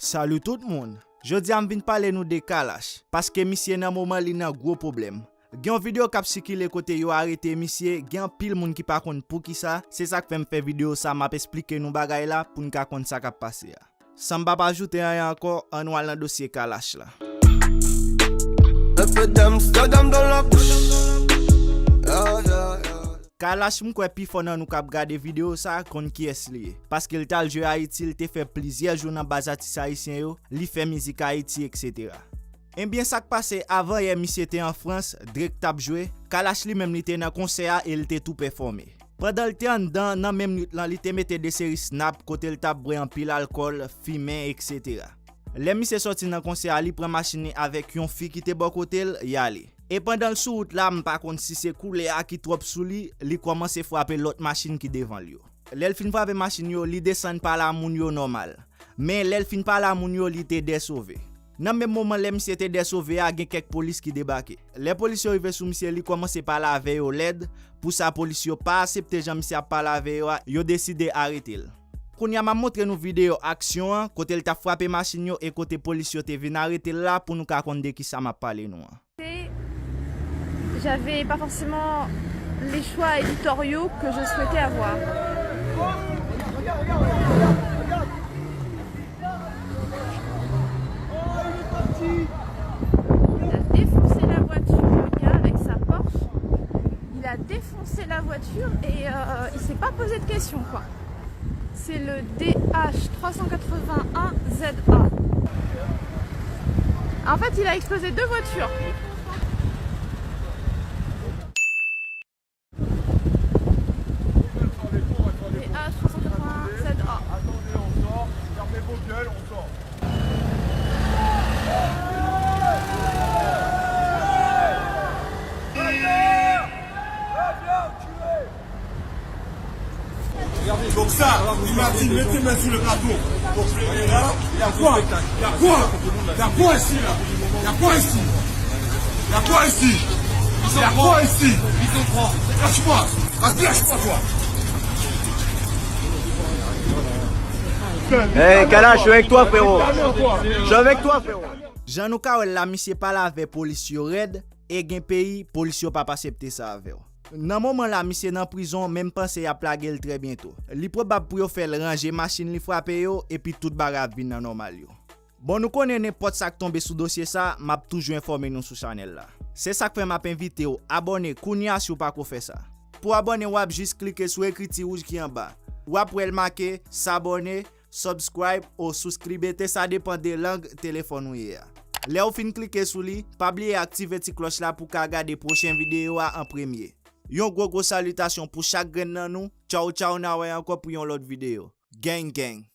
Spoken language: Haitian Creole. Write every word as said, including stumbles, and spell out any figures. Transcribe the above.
Salut tout moun! Jodi a m vin pale nou de Kalash, paske misye nan moman li nan gwo pwoblèm. Gen yon videyo k ap sikile kote yo arete misye, gen anpil moun ki pa konn poukisa, se sa k fè m fè videyo sa, m ap esplike nou bagay la pou n ka konn sa k ap pase a. San m p ap ajoute anyen ankò, ann nou al nan dosye Kalash la. Kalash, m kwè pifò nan nou k ap gade videyo sa a konn kiyès li ye, paske l t al jwe Ayiti, l te fè plizyè jou nan baz atis ayisyen yo, li fè mizik Ayiti, etsetera. Ebyen, sa k pase, avan yè misye te an Frans, Drake t ap jwe, Kalash li menm li te nan konsè a e l te tou pèfòme. Pandan l te anndan, nan menm nwit lan, li te mete de seri snap kote l t ap bwè anpil alkòl, fimen, etsetera. Lè misye sòti nan konsè a, li pran machin li avèk yon fi ki te bò kote l, y ale. E pandan l sou wout la, m pa konn si se koulè a ki twòp sou li, li kòmanse frape lòt machin ki devan l yo. Lè l fin frape machin yo, li desann pale a moun yo nòmal. Men lè l fin pale a moun yo, li te dèsove. Nan menm moman lè misye te dèsove a, gen kèk polis ki debake. Lè polis yo rive sou misye, li kòmanse pale avè yo lèd. Pou sa, polis yo pa asepte jan misye ap pale avè yo a, yo deside arete l. Kounye a, m ap montre nou videyo aksyon an, kote l t ap frape machin yo e kote polis yo te vin arete l la pou nou ka konn de kisa m ap pale nou an. J'avais pas forcément les choix éditoriaux que je souhaitais avoir. Il a défoncé la voiture, le gars, avec sa Porsche. Il a défoncé la voiture et euh, il s'est pas posé de questions, quoi. C'est le D H trois cent quatre-vingt-un Z A. En fait, il a explosé deux voitures. D H trois cent quatre-vingts Z A. Attendez, on sort. Fermez vos gueules, on sort. Donc ça, il m'a dit, mettez main sur le plateau. Donc je l'ai là, il y a quoi ? Il y a quoi ? Il y a quoi ici là ? Il y a quoi ici ? Il y a quoi ici ? Il y a quoi ici ? Lâche-moi. Vas-y, lâche-moi toi. Hey, Kalash, je suis avec toi, frérot. Je suis avec toi, frérot. Jan nou ka wè l la, misye pale avè polis yo rèd, e gen peyi, polis yo p ap asepte sa avè w. Nan moman la, misye nan prizon, men m panse y ap lage l trè byento. Li pwobab pou yo fè l ranje machin li frape yo, epi tout bagay ap vin nan nòmal yo. Bon, nou konnen nenpòt sa k tonbe sou dosye sa, m ap toujou enfòme nou sou chanèl la. Se sa k fè m ap envite w abòne kounye a si w pako fè sa. Pou abòne, w ap jis klike sou ekriti wouj ki anba. W ap wè l make s'abonner, subscribe ou souscribe, sa depann de lang telefòn ou ye a. Lè w fin klike sou li, pa bliye aktive ti klòch la pou w ka gade pwochen videyo a an premye. Yon gwo gwo salitasyon pou chak grenn nan nou. Tchaw tchaw, n a wè ankò pou yon lòt videyo. Gang gang.